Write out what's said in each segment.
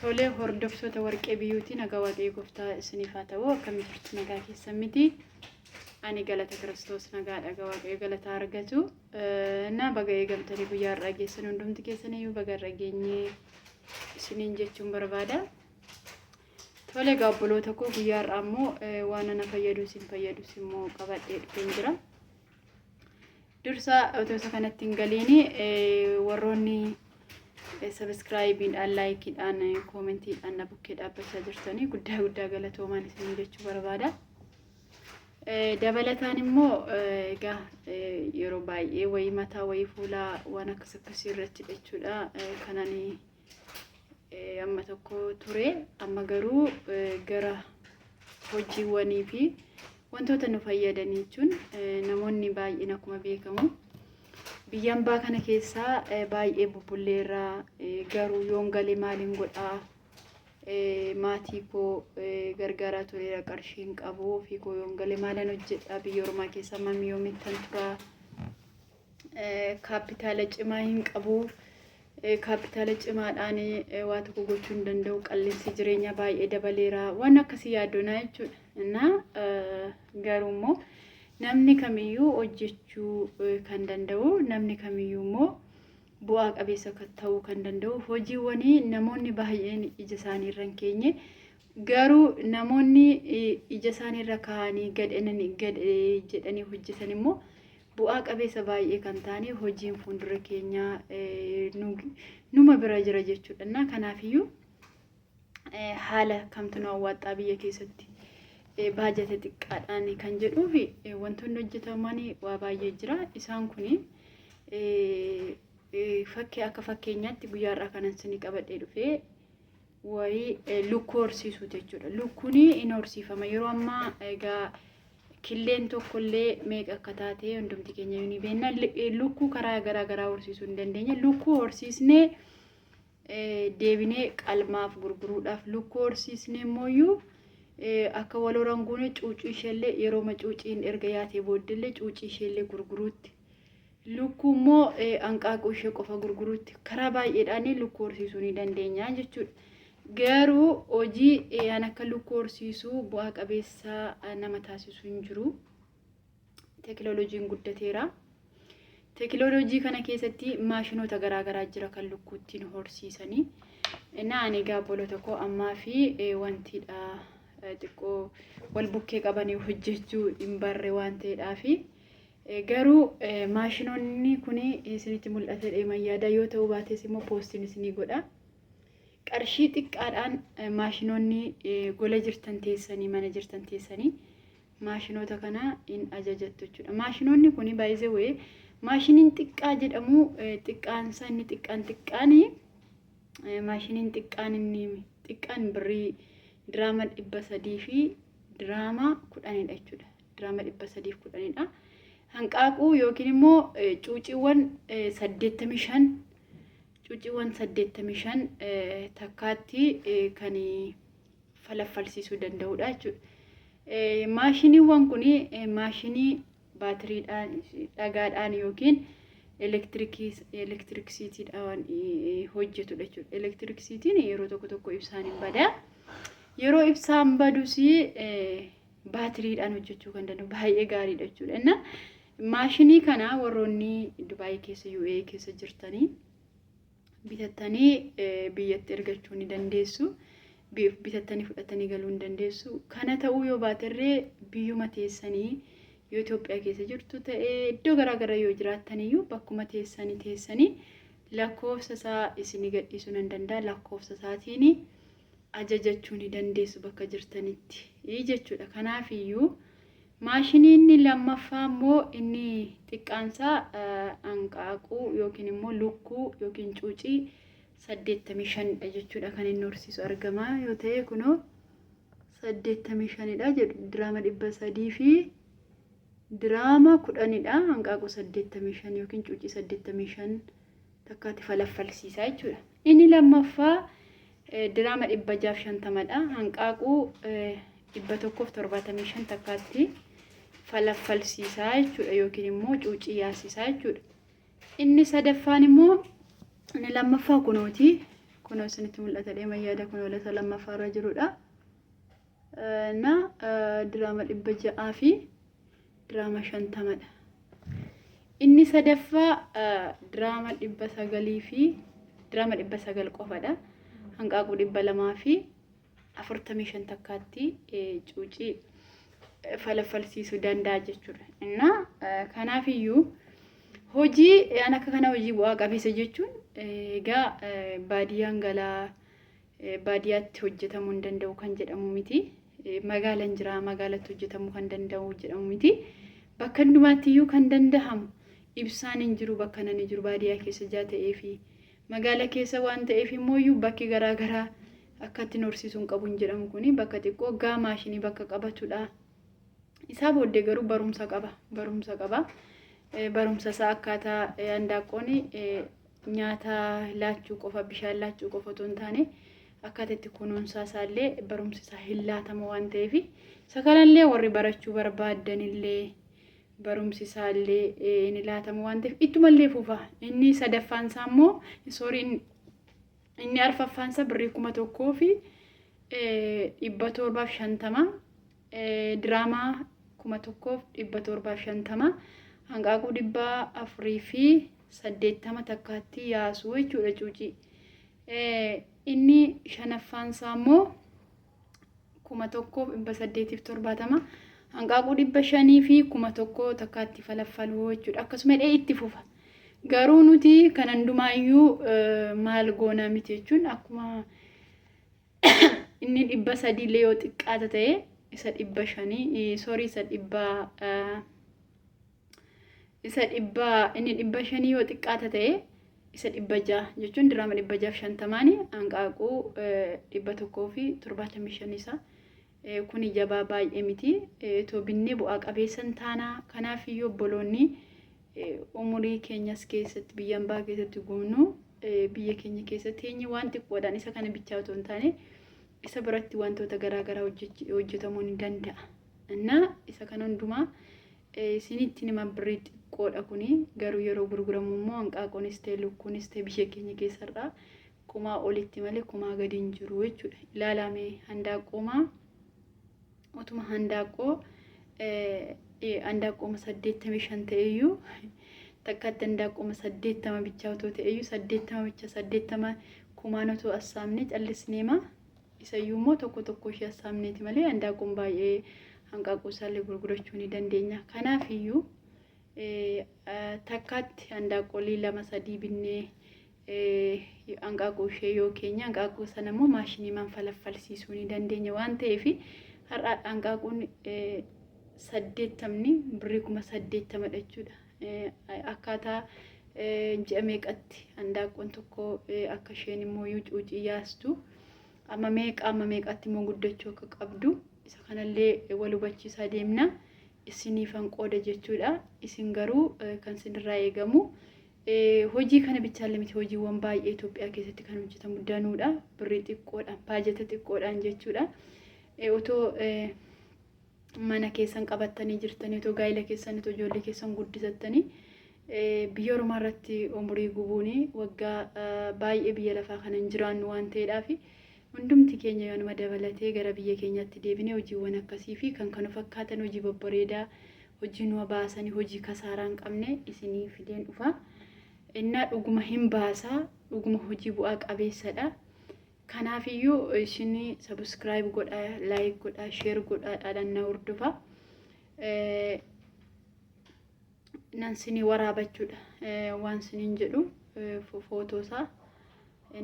Tolee hordoftoota warqee biyyuutii nagaa waaqayyo gooftaa isiniif haa ta'u. Akkam jirtu? Nagaa keessan miti? Ani galata Kiristoos nagaa dhaga, waaqayyo galata argatu. Na baga eegamtanii guyyaa har'aa geessan, hundumti keessan iyyuu baga irra geenyee isiniin jechuun barbaada. Tole egaa obboloota koo, guyyaa har'aa immoo waan ana fayyadu isin fayyadus immoo qabadhee dhufeen jira. Dursa otoo isa kanatti hin galiini, warroonni subscribeiidhaan, likeiidhaan, commentiidhaan na bukkee dhaabbachaa jirtanii guddaa guddaa galatoomaan isin jechuu barbaada. Dabalataan immoo egaa yeroo baay'ee wayii mataa, wayii fuulaa, waan akkas akkasii irratti jechuudha kanan amma tokko ture. Amma garuu gara hojiiwwanii fi wantoota nu fayyadan jechuun, namoonni baay'een akkuma beekamu biyya ambaa kana keessaa baay'ee bubbulleerraa, garuu yoon galee maaliin godhaa, maatii koo gargaaraa tureera, qarshii hin qabu, ofii koo yoon galee maalan hojjedhaa, biyya ormaa keessa mamii yoomittan turaa, kaapitaala cimaa hin qabu, kaapitaala cimaadhaan waa tokko gochuu hin danda'u, qilleensi jireenyaa baay'ee dabaleera, waan akkasii yaaddoonaa jechuudha. Innaa garuu immoo namni kamiyyuu hojjechuu kan danda'u, namni kamiyyuu immoo bu'aa qabeessa ta'uu kan danda'u, hojiiwwanii namoonni baay'een ija isaanii irra hin keenye, garuu namoonni ija isaanii irra kaa'anii gad jedhanii hojjetan immoo bu'aa qabeessa baay'ee kan ta'anii hojiin fuuldura keenyaa numa bira jira jechuudha. Innaa kanaafiyyuu haala kamtu nu hawwaxxaa biyya keessatti baajata xiqqaadhaan kan jedhuu fi wantoonni hojjetaman waa baay'ee jira. Isaan kuni fakkii akka fakkeenyaatti guyyaa har'aa kanan isinii qabadhee dhufee wayii lukkuu horsiisuuti jechuudha. Lukkuun in horsiifama. Yeroo ammaa egaa killeen tokkollee meeqa akka taate hundumti keenya ni beekna. Lukkuu karaa garaa garaa horsiisuu hin dandeenya. Lukkuu horsiisnee deebinee qalmaaf gurguruudhaaf, lukkuu horsiisnee immoo akka wal horan goone, cuucii isheellee yeroo cuuciin erga yaatee booddeellee cuucii isheellee gurguruutti. Lukkuu immoo hanqaaquu ishee qofa gurguruutti karaa baay'eedhaan lukkuu horsiisuu ni dandeenya jechuudha. Garuu hojii an akka lukkuu horsiisuu bu'aa qabeessa nama taasisu hin jiru. Teekinooloojiin guddateera. Teekinooloojii kana keessatti maashinoota garaagaraa jira kan lukkuu ittiin horsiisanii. Innaa ani egaa obboloota koo, ammaa fi wantiidha xiqqoo wal bukkee qabanii hojjechuu hin barre waan ta'eedhaafi. Garuu maashinoonni kun isinitti mul'ata deeman yaada yoo ta'uu baates immoo postiin isinii godha. Qarshii xiqqaadhaan maashinoonni gola jirtan teessanii, mana jirtan teessanii maashinoota kana hin ajajattu jechuudha. Maashinoonni kun baay'ee maashiniin xiqqaa jedhamu, xiqqaansaa inni xiqqaan xiqqaani, maashiniin xiqqaan inni xiqqaan birrii diraama 310dha jechuudha. Diraama 310dha. Hanqaaquu yookiin immoo cuuciiwwan 85, cuuciiwwan 85 takkaatti kan falaffalsiisuu danda'udha jechuudha. Maashiniiwwan kun maashinii baatiriidhaan, dhagaadhaan yookiin elektirikisiitiidhaan hojjetudha jechuudha. Elektirikisiitiin yeroo tokko tokko ibsaan hin bada. Yeroo ibsaan badus baatiriidhaan hojjechuu kan danda'u baay'ee gaariidha jechuudha. Inna maashinii kana warroonni Dubaayii keessa, UAE keessa jirtanii bitattanii biyyatti ergachuu ni dandeessu. Bitattanii fudhatanii galuu ni dandeessu. Kana ta'uu yoo baaterree, biyyuma teessanii yoo Itoophiyaa keessa jirtu ta'ee, iddoo garaagaraa yoo jiraattaniyyuu, bakkuma teessanii teessanii lakkoofsa isaa isinii gadhiisuu nan danda'a. Lakkoofsa isaatiin ajajachuu ni dandeessu bakka jirtanitti jechuudha. Kanaaf iyyuu maashinii inni lammaffaa immoo inni xiqqaansaa hanqaaquu yookiin immoo lukkuu yookiin cuucii 85dha jechuudha kan inni horsiisu. Argamaa yoo ta'e kunoo 85dha jedhu, diraama 310dha. Hanqaaquu 85 yookiin cuucii 85 takkaatti falaffalsiisaa jechuudha. Inni lammaffaa diraama 650dha. Hanqaaquu 175 takkaatti falaffalsiisaa jechuudha yookiin immoo cuucii yaasisaa jechuudha. Inni sadaffaan immoo, inni lammaffaa kunooti. Kunoo isinitti mul'ata deema yaada kunoo isa lammaffaarra jirudha. Na diraama 600 fi diraama 50dha. Inni sadaffaa diraama 900 fi diraama 900 qofadha. Hanqaaquu 245 takkaatti cuucii falaffalsiisuu danda'a jechuudha. Innaa kanaafiyyuu hojii an akka kana hojii bu'aa qabeessa jechuun egaa baadiyyaan galaa baadiyyaatti hojjetamuu hin danda'u kan jedhamu miti. Magaalaan jira magaalatti hojjetamuu kan danda'u jedhamu miti. Bakka hundumaatti iyyuu kan danda'amu ibsaan hin jiru bakka nani jiru baadiyyaa keessa jaa ta'ee fi magaala keessa waan ta'eef immoo iyyuu bakki garaa garaa akka ittiin horsiisuu hin qabu hin jedhamu kuni bakka xiqqoo gaa maashinii bakka qabatudha. Isaa booddee garuu barumsa qaba. Barumsa qaba. Barumsa isaa akkaataa handaaqqoon nyaata laachuu qofa bishaan laachuu qofa otoo hin taane akkaataa itti kunuunsaa isaallee barumsi isaa hin laatama waan ta'eef isa kanallee warri barachuu barbaaddanillee barumsi isaallee ni laatama waan ta'eef ittumallee fufa. Inni sadaffaan isaa immoo soorii inni arfaffaan isaa birrii 1750 diraamaa 1750 hanqaaquu 480 takkaatti yaasuu jechuudha cuucii. Inni shanaffaan isaa immoo 1870 hanqaaquu 500 fi 1000 takkaatti falaffaluu jechuudha. Akkasuma hidhee itti fufa. Garuu nuti kan hundumaayyuu maal goonaa miti jechuun akkuma inni 300 illee yoo xiqqaata ta'e isa 500 soorii isa dhibba inni 500 yoo xiqqaata ta'e isa 600 jechuun diraama 650n hanqaaquu 175 isa kuni jabaa baay'ee miti. Otoo binnee bu'aa qabeessa hin taanaa. Kanaaf iyyuu obboloonni umurii keenyas keessatti biyya ambaa keessatti gubnu biyya keenya keessatti eenyu waan xiqqoodhaan isa kana bichaa otoo hin taane isa biratti wantoota garaa garaa hojjetamuu ni danda'a. Innaa isa kana hundumaa isinitti nima birrii xiqqoodha kuni garuu yeroo gurguramu immoo hanqaaquunis ta'e lukkuunis ta'e biyya keenya keessarraa kumaa olitti malee kumaa gadi hin jiru jechuudha. Ilaalaa mee handaaqqoomaa otuma handaaqqoo handaaqqooma 85 ta'eyyuu takkatti handaaqqooma 80 bichaa otoo ta'eyyuu 80 bicha 80 kumaan otoo assaamne callisneema isayyuu immoo tokko tokko ishee assaamneeti malee handaaqqoon baay'ee hanqaaquu isaallee gurgurachuu ni dandeenya. Kanaaf iyyuu takkaatti handaaqqoolii lama sadii binnee hanqaaquu ishee yoo keenya hanqaaquu sana immoo maashiniimaan falaffalsiisuu ni dandeenya waan ta'eef har'a hanqaaquun 80n birrii 80,000dha jechuudha. Akkaataa ji'a meeqatti handaaqqoon tokko akka isheen immoo cuucii yaastu amma meeqa amma meeqatti immoo guddachuu akka qabdu isa kanallee wal hubachiisaa deemna. Isiniifan qooda jechuudha. Isin garuu kan isinirraa eegamu hojii kana bichaallee miti hojiiwwan baay'ee Itoophiyaa keessatti kan hojjetamu danuudha. Birrii xiqqoodhaan baajata xiqqoodhaan jechuudha. Otoo mana keessan qabattanii jirtanii otoo gaa'ila keessan otoo ijoollee keessan guddisattanii biyya ormaa irratti umurii gubuun waggaa baay'ee biyya lafaa kana hin jiraannu waan ta'eedhaaf hundumti keenya yoonuma dabalatee gara biyya keenyaatti deebinee hojiiwwan akkasii fi kan kana fakkaatan hojii babbareedaa hojii nu baasanii hojii kasaaraa hin qabne isinii fideen dhufa. Innaa dhuguma hin baasaa dhuguma hojii bu'aa qabeessadha. Kanaafiyyuu isin subscribe godhaa, like godhaa, share godhaa dhaadhaan na hordofa. Nan sinii waraabachuudha waan siniin jedhu footoo isaa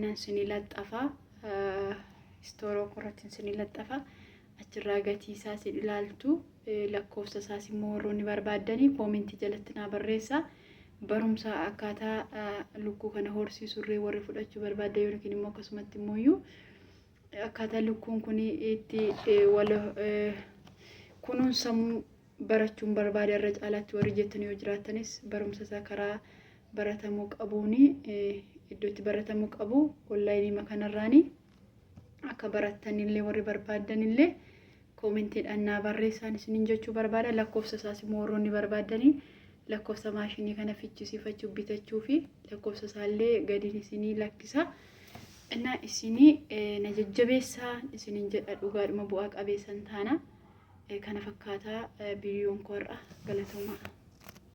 nan sinii laxxafa istooroo korratti sinii laxxafa achirraa gatii isaa sin ilaaltu lakkoofsa isaas immoo warroonni barbaaddanii koomentii jalatti naa barreessa. Barumsa akkaataa lukkuu kana horsiisurree warri fudhachuu barbaaddan yookiin immoo akkasumatti immoo akkaataa lukkuun kun itti wal kunuunsamuu barachuun barbaada irra caalaatti warri jettan yoo jiraattanis barumsa isaa karaa baratamuu qabuuni iddoo itti baratamuu qabu onlaayinii kanarraani akka barattanillee warri barbaaddanillee koomentiidhaan naa barreessaan isiniin jechuu barbaada. Lakkoofsa isaas immoo warroonni barbaaddanii lakkoofsa maashinii kana fichisiifachuu bitachuu fi lakkoofsa isaallee gadiin isinii lakkisa. Innaa isinii na jajjabeessaa isiniin jedha dhugaadhuma bu'aa qabeessan taana. Kana fakkaataa viidiyoon koo har'a galatoomaa.